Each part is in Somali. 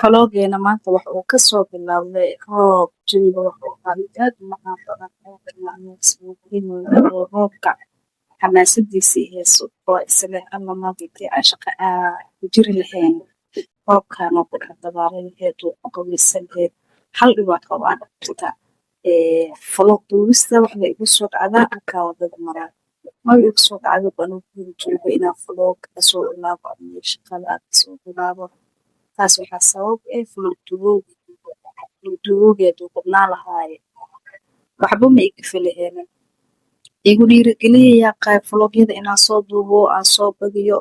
Vlog-geena maanta waxa uu kasoo bilaabmay roob. Jawiga wuxuu ahaa mid aad u macaan badan oo roobka xamaasadiisa heeso oo isla ama maanta intii aan shaqo aan ku jiri lahayn, roobkan oo ku dhex dabaalan lahayd oo ku qaweysan lahayd. Hal dhibaato oo aan jirta vlog duubista waxay igu soo dhacdaa markaan wadada maraa. Ma igu soo dhacdo anoo guriga joogo inaan vlog kasoo bilaabo ama shaqada aan kasoo bilaabo. Taas waxaa sabab eh vlog duubowgeeda uu badnaan lahaay, waxba ma iga filaheenin. Igu dhiirigeliya qayb vlogyada inaan soo duubo, aan soo badiyo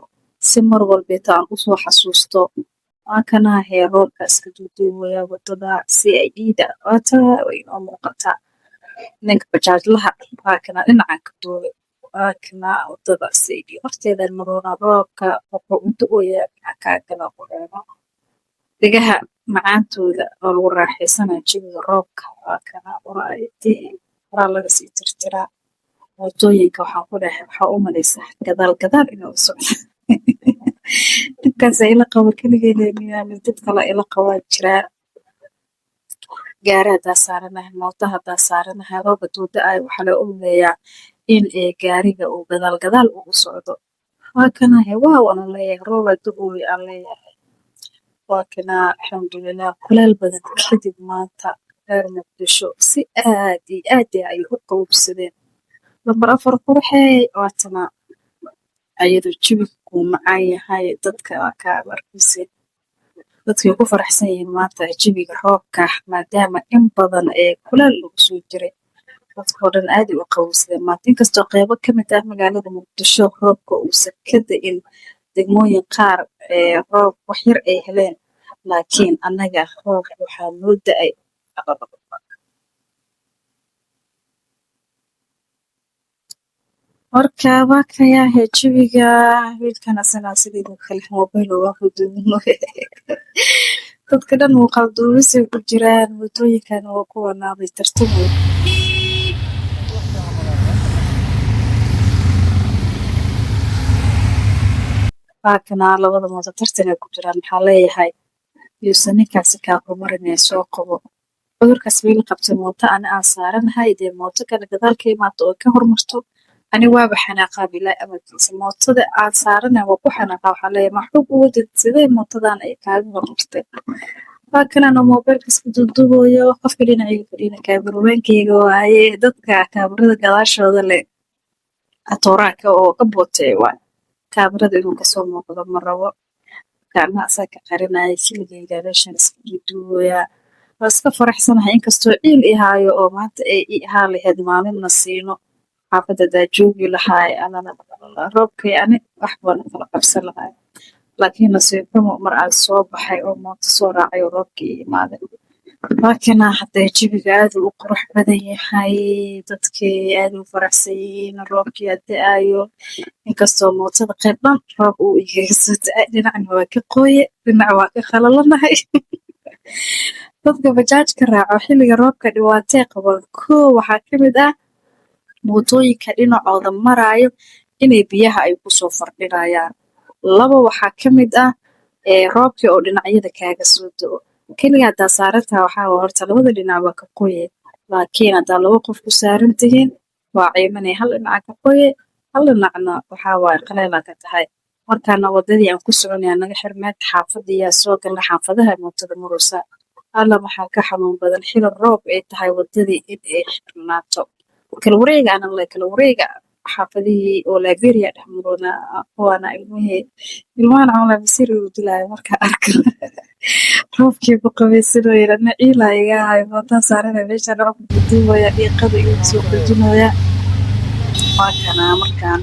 si mar walbeeta aan usoo xasuusto. Waa kana hee roobka iska duuduubaya wadada si ay ciida wataa way inoo muuqataa. Ninka bajaajlaha waa kana dhinacan ka duubay. Waa kana wadada si ay horteeda maroona roobka wuxuu u da'oyaa dhinaca kala qoreeno. Dhigaha macaantooda oo lagu raaxaysanayo jawiga roobka waa kana horaa laga sii tirtiraa. Mootooyinka waxaan ku dhahay waxaa u malaysaa gadaal gadaal inuu u socdo. Dhibkaas ila qabo kaligeed miyaa dad kale ila qabaa jiraa. Gaari hadaa saaranahay, mooto hadaa saaranahay, roob haduu da'ayo waxaa loo maleeyaa in gaariga uu gadaal gadaal u socdo. Waa kana hee waaw aan leeyahay, roob da'ooyo aan leeyahay. Waa kana alxamdulilah kuleel badan kadib maanta reer Muqdisho si aad iyo aad ay u qabowsadeen. Lambar 4 qurxey waatana ayadoo jawiga kuu macaan yahay dadka waa ka arkaysa. Dadka ku faraxsan yihiin maanta jawiga roobka maadaama in badan ee kuleel lagu soo jiray. Dadka oo dhan aad ay u qabowsadeen maanta, inkastoo qaybo ka mid ah magaalada Muqdisho roobka uusan ka da'in, degmooyin qaar ee roob wax yar ay heleen, laakiin annaga roob waxaa noo da'ay. Marka waa kayaa jawiga wiilkan asana sidoo kale mobile waa ku duubay. Dadka dhan muuqaal duubis ay ku jiraan, mootooyinkan waa kuwa naabay tartamay. Waa kana labada mooto tartan ay ku jiraan. Maxaa leeyahay yuusan ninkaasi kaa horumarinaya soo qabo. Cudurkaas wiil qabtay mooto ana aan saaranahay dee mooto kale gadaal ka imaato oo ka hormarto, ani waaba xanaaqaa bilaa amarkiisa. Mootada aan saaranahay waa ku xanaaqaa, waxaa leeyahay maxuu ku wadid, sidee mootadan ay kaaga hormartay. Waa kanana moobilka iska duuduubayo qofka dhinacayga fadhiyana kaamiromaankeyga waaye. Dadka kaamirada gadaashooda leh atooraaka oo ka bootay waay kaamirada inuu kasoo muuqdo ma rabo. Gacmaha asaa ka qarinaya, keligeyga meeshan iska duuduubaya. Waa iska faraxsanahay inkastoo ciil i haayo oo maanta ay ii ahaan lahayd maalin na siino. Xaafadda hadaa joogi lahaay roobkii ani wax baan kala qabsan lahaay. Laakiin nasiib xumo mar aan soo baxay oo mooto soo raacay oo roobkii ii imaaday. Waa kana hadee jawiga aad u qurux badan yahay, dadkii aad u faraxsan yihiin, roobkii da'ayo. Inkastoo mootada qayb dhan roob uu igaga soo da'ay, dhinacna waa ka qooye, dhinac waa ka qalalanahay. Dadka bajaajka raaco xilliga roobka dhibaatay qabaan. Koo waxaa ka mid ah mootooyinka dhinacooda maraayo inay biyaha ay ku soo fardhinayaan. Labo waxaa ka mid ah roobkii oo dhinacyada kaaga soo da'o. Kaliya hadaa saarantahay waxaa horta labada dhinac waa ka qoye. Laakiin hadaa laba qof ku saaran tihiin waa ciimanay, hal dhinac ka qoye, hal dhinacna waxaa waaye qaleel ka tahay. Markaana wadadii aan ku soconay naga xirmeed xaafadda yaa soo galna xaafadaha mootada maraysa. Alla maxaa ka xanuun badan xilli roob ay tahay wadadii in ay xirnaato. Kala wareega aan la kala wareega xaafadihii oo Liberia dhex maroona kuwaana ilmihii ilmahan camal basir uu dilaayo markaa arko. Roobkii ku qabaysanayay ana ciil iga hayo, mootaan saaranay meeshaan roobka ku duubaya, dhiiqada igu soo qujinaya. Waa kana markaan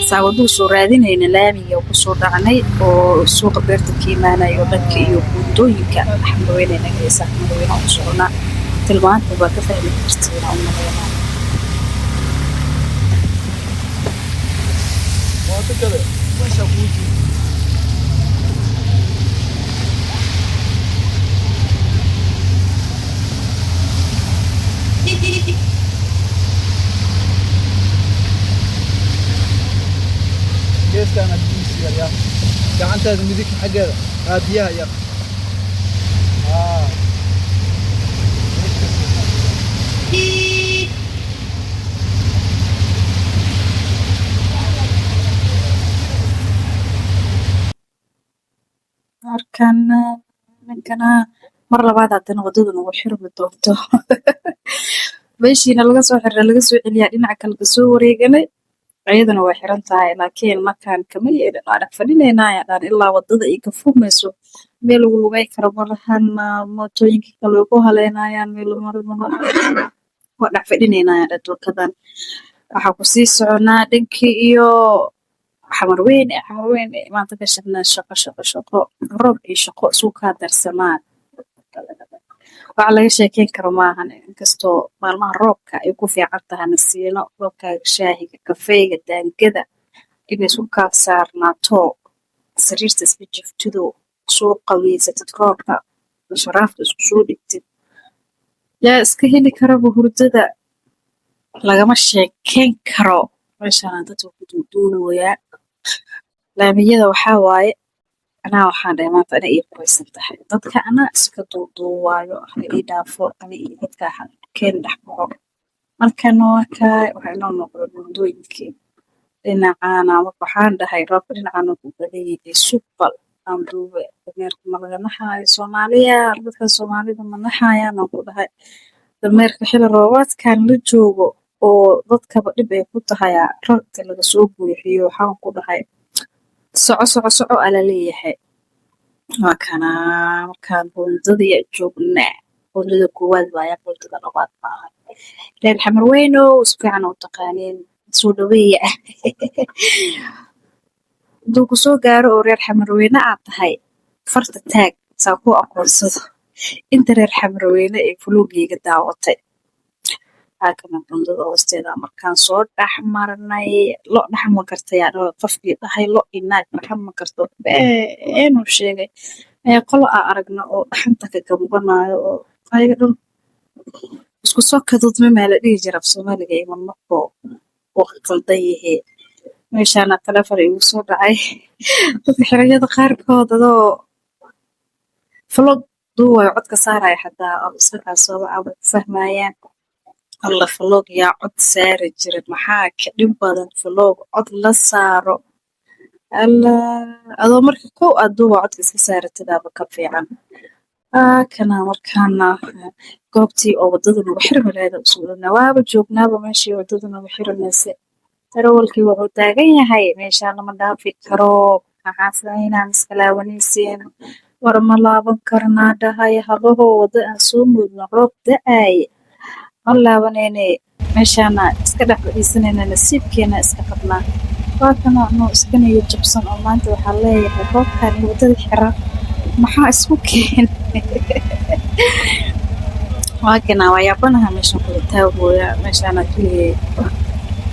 saawaduu soo raadinayna laamiga ku soo dhacnay oo suuqa beerta ka imaanayo dhanka iyo buundooyinka Xamarweyne naga haysa. Xamarweyne u soconaa, tilmaanta waa ka fahmi kartiin u malaynaa. Mooto kale meesha kuu jiro. Geeskaan biyihiisa yar yaa gacantaada midig xaggeeda aa biyaha yar. Markaan ninkana mar labaad haddana wadada nagu xirmi doonto. Meeshiina laga soo xirna laga soo celiyaa dhinaca kale kasoo wareeganay, ayadana way xiran tahay, laakiin markaan kama yeelin, waa dhex fadhinaynaa ayaa dhaan ilaa wadada ay ka furmayso. Meel lagu lugay karo malahan, mootooyinka kale way ku haleynayaan, meel lagu maro malahan, waa dhex fadhinaynaa ayaa dhan. Wakadan waxaa kusii soconaa dhankii iyo Xamarweyne. Xamarweyne maanta ka shaqnaa, shaqo, shaqo, shaqo, roob iyo shaqo isku kaa darsamaan, waxa laga sheekeyn karo maahan. Inkastoo maalmaha roobka ay ku fiican tahay nasiino, roobkaaga, shaahiga, kafeega, daangada inay isku kaa saarnaato, sariirta iska jiftido, soo qaweysatid, roobka sharaafta isku soo dhigtid, yaa iska heli karaba hurdada lagama sheekeyn karo. Meeshaan dadka ku duuduubayaa laamiyada waxaa waaye, anaa waxaan dhahay maanta anay ii quraysan tahay, dadka anaa iska duuduubaayo, ha ii dhaafo ani iyo dadka keen dhex baxo. Markana waa kaay, waxaa inoo noqdo buundooyinkii dhinacaana. Waxaan dhahay roobka dhinacaana ku badan yahay, subbal aan duube. Dameerka ma laga naxaayo Soomaaliya? Dadka Soomaalida ma naxayaan aan ku dhahay? Dameerka xili roobaadkan la joogo oo dadkaba dhib ay ku tahay rarta laga soo buuxiyo, waxaan ku dhahay soco, soco, soco aa la leeyahay. Waa kanaa, markaan buundadii joognaa, buundada koowaad waaya, buundada labaad maaha. Reer Xamarweynow si fiican u taqaaniin, soo dhaweeya. Hadduu ku soo gaaro oo reer Xamarweyne aad tahay, farta taag saa ku aqoonsado inta reer Xamarweyne ee vlog-geyga daawatay. Halkana buundada hoosteeda markaan soo dhex marnay, lo dhex ma kartayaa qofkii dhahay lo iyo naag dhex ma karto, beenuu sheegay. Ee qolo aa aragna oo dhaxanta ka gambanayo oo ayaga dhan isku soo kaduudmay maa la dhihi jira af Soomaaliga iyo marmarko uu qaldan yahay. Meeshaana taleefon igu soo dhacay. Dadka xeriyada qaarkood adoo vlog duubayo codka saaraya xataa oo iska kaa soo waca, way ku fahmayaan. Alla, vlog yaa cod saari jirin? Maxaa ka dhib badan vlog cod la saaro? Alla, adoo marka kow aad duuba codka iska saaratidaaba ka fiican. Kana markaana goobtii oo wadada nagu xirmi lahayd aan usoo dhawnaa, waaba joognaaba meeshii wadada nagu xirmaysa. Darawalkii wuxuu taagan yahay meeshaan lama dhaafi karo, maxaa sameynaa? Miska laabanaysiin? War ma laaban karnaa dhahay, habaho wada aan soo moodno, roob da'aaye, ma laabanayne, meeshaana iska dhex fadhiisanayna, nasiibkeena iska qabnaa. Waa kana anoo iska niyad jabsan oo maanta waxaa leeyahay roobkan iyo wadada xiran maxaa isku keenay? Waa kana, waa yaabanaha, meeshaan kula taagooya, meeshaana keligay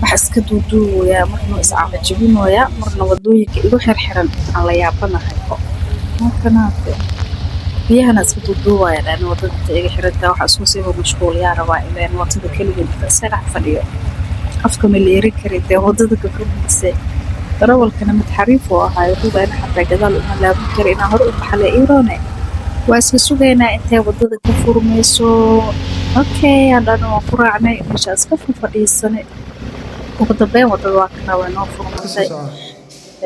wax iska duuduubaya, marna is cajabinooya, marna wadooyinka igu xirxiran aan la yaabanahay. Markana biyahana iska duuduubaya dhaan wadada inta iga xirantahay, waxa isku sii mashquuliyaa rabaa ileen wadada keligay inta iska dhex fadhiyo afka ma leeri kari dee wadada ka furmayse. Darawalkana mid xariif uu ahaa, wuxuu dhahay xataa gadaal uma laaban kari, inaan hore u baxle iroone, waa iska sugaynaa intay wadada ka furmayso. Okay, hadhana waan ku raacnay, meesha iska fadhiisanay. Ugu dambeyn wadada waa kana, waa noo furmatay.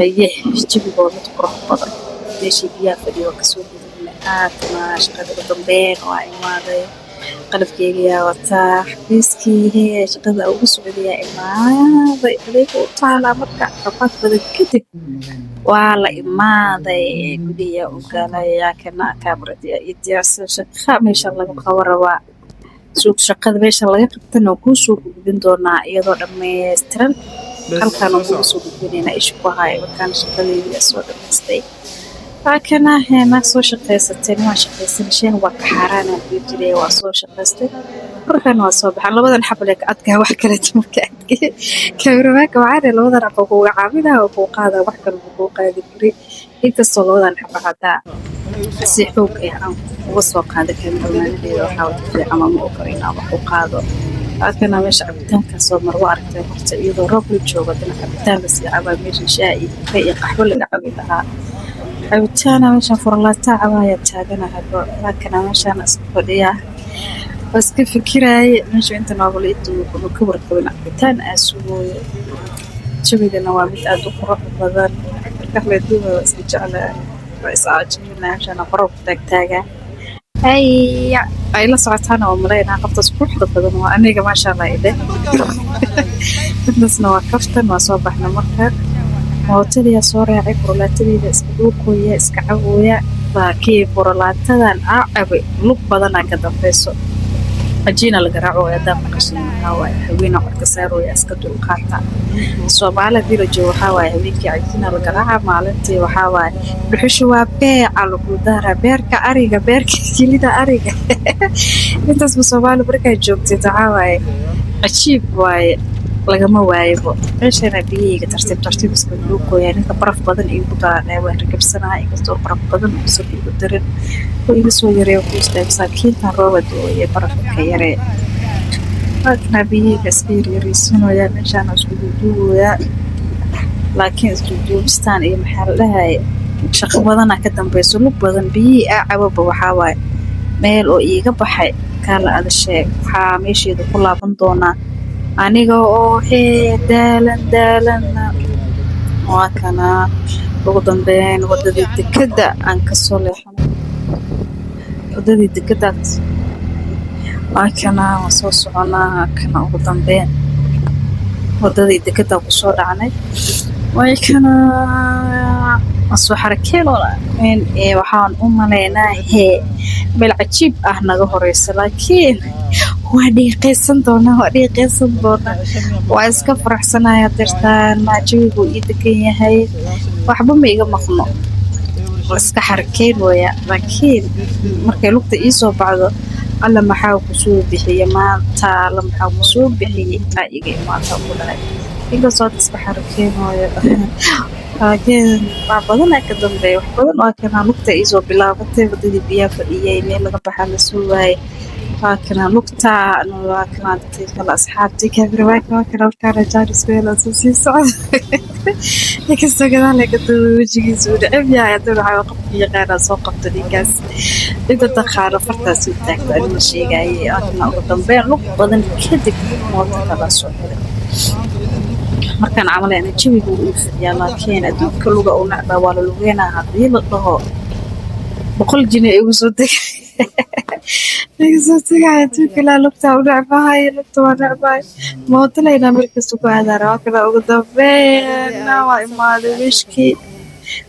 Aye, jawiga waa mid qurux badan. Meeshii biyaha fadhiyo waa kasoo gudubnay. Aadna shaqada ugu dambeyn waa imaaday, qalabkeyga yaa wataa, xafiiskii hee shaqada ugu socday yaa imaaday, adeega u taalaa. Marka rafaad badan kadib waa la imaaday, gudiyaa u galaya, kana kaamarada ii diyaarsan, shaqa meesha laga qaban rabaa. Suuq shaqada meesha laga qabtana waa kuu soo gudbin doonaa iyadoo dhammaystiran. Halkaan waan kugu soo gudbinaynaa, isha ku haya. Markaan shaqadeydii soo dhamaystay, waa kana naag soo shaqaysatay, waa shaqaysan, shaah waa ka xaaraana dhihi jiray, waa soo shaqaystay. Markaan waa soo baxan, labadan xabo lee ka adkaa, wax kaleeto marka adkay. Cameraman-ka waxaa dhahay labadan xabo kuga caawinaa oo kuu qaadaa, wax kale ma kuu qaadi kari. Inkastoo labadan xabo hadaa si xoog ah aan uga soo qaaday, cameraman-adeeda waxaa wada fiican ma ogolo inaan wax u qaado. Halkana meesha cabitaanka soo mar waa aragtay horta, iyadoo roob la joogo hadana cabitaan lasii cabaa, meesha shaah iyo kafee iyo qaxwo laga cabi lahaa, cabitaana meeshan furlaataa cabaaya taaganahay. Halkana meeshaan iska fadhiyaa, waa iska fikiraaye. Meesha inta noogala intuu ka warqabin cabitaan aa sugooyo. Jawigana waa mid aad u qurux badan, marka la duubayo waa iska jeclahay. Waa is caajinaa, meeshana qorax ku taagtaagaa. Ay ay la socotaan oo malaynaa qoftaas quruxda badan waa aniga, maasha Allah ide. Intaasna waa kaftan. Waa soo baxna marka, mootadii soo raacay, burlaatadeeda iska dhuuqooya, iska cabooya, laakiin burlaatadan aa cabay lug badanaa ka dambeyso. Cajiina laga raaco hadaa maqashin, waxaa waaye haweena codka saarooya, iska dulqaata. Soomaali hadii la joogo, waxaa waaye habeenkii cajiina laga raaca, maalintii waxaa waaye dhuxusha waa beeca lagu daaraa, beerka ariga, beerka kilida ariga. Intaasba Soomaali markaa joogtid, waxaa waaye cajiib waaye, lagama waayabo. Meeshana biyahayga tartiib tartiib iska dhuuqooya. Ninka baraf badan iigu daranay, waan ragabsanahay, inkastoo baraf badan uusan iigu darin oo iga soo yareeyo ku istaag masaakiintan rooba dooye barafka ka yaree. Waakana biyahayga iska yaryaraysanooya, meeshaana isku duuduuboyaa, laakiin isduuduubistaan iyo maxaa la dhahaye, shaqo badanaa ka dambeyso, lug badan. Biyihii aa cababa waxaa waaye meel oo iiga baxay kaala ada sheeg. Waxaa meesheeda ku laaban doonaa aniga oo hee daalan daalan. Waa kana ugu dambeyn wadadii dekada aan kasoo leexanay, wadadii dekada waa kana, waan soo soconaa. Kana ugu dambeyn wadadii dekada kusoo dhacnay, way kana, waan soo xarakeenoona. Waxaan u maleynaa hee meel cajiib ah naga horeysa, laakiin waa dhiiqaysan doonaa, waa dhiiqaysan doonaa. Waa iska faraxsanaya dirtaan, jawigu ii degan yahay, waxba ma iga maqno, waa iska xarakeyn waya. Laakiin markay lugta ii soo baxdo, alla maxaa kusoo bixiye maanta, alla maxaa kusoo bixiyey aa iga imaata ugu dhahay. Inkastoo hadda iska xarakeynooyo, laakiin wax badan aa ka dambeeya, wax badan. Waa kana lugta iisoo bilaabatay, wadadii biyaha fadhiyay, meel laga baxaa lasoo waayay. Waa kana lugta, waa kana dadkii kale, asxaabtii cameraman waa kana. Markaana jaanis weelasoo sii socda, inkastoo gadaal laga duubay, wejigiisa uu neceb yahay, haddana waxaa qofka yaqaanaa soo qabta ninkaas. Inta taqaano fartaas u taagto, anima sheegayay. Waa kana ugu dambeyn lug badan kadib mooto kala soo xiray. Markaan camal ana jawiga uu fadhiyaa, laakiin adduunka luga u nacbaa, waa la lugeynaa haddii la dhaho, 100 jini igu soo degay, igu soo tegaya. Adduunka ilaa lugtaa u necbahay, lugta waa necbahay, mooto laynaa meel kasta ku aadaana. Waa kana ugu dambeyn waa imaaday wiishkii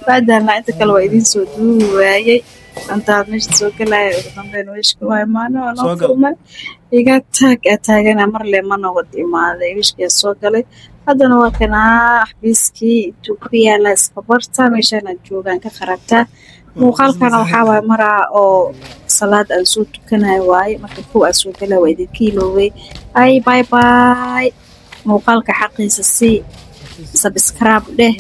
baadaalna. Inta kale waa idiin soo duubi waayey intaad meesha soo galaya. Ugu dambeyn wiishka waa imaanay, waa noo Soo gal. furmay. Iga taag aa taagana mar le ma nabad imaaday, wiishkii soo galay. Haddana waa kanaa xafiiskii intuu ku yaala, iska barta meeshaan joogaan ka qarabtaa. Muuqaalkana waxaa waaye maraa oo salaad aan soo tukanayo waaye. Marka kow aan soo galaya waa idinka iloobay. Ay, bye bye. Muuqaalka xaqiisa sii, subscribe dheh,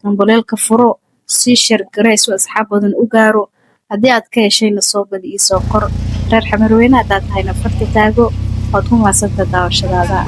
gambaleelka furo, sii share garee si asxaab badan u gaaro. Haddii aad ka heshayna soo badi, ii soo qor. Reer Xamarweyne haddaad tahayna farta taago. Waad ku mahadsantahay daawashadaada.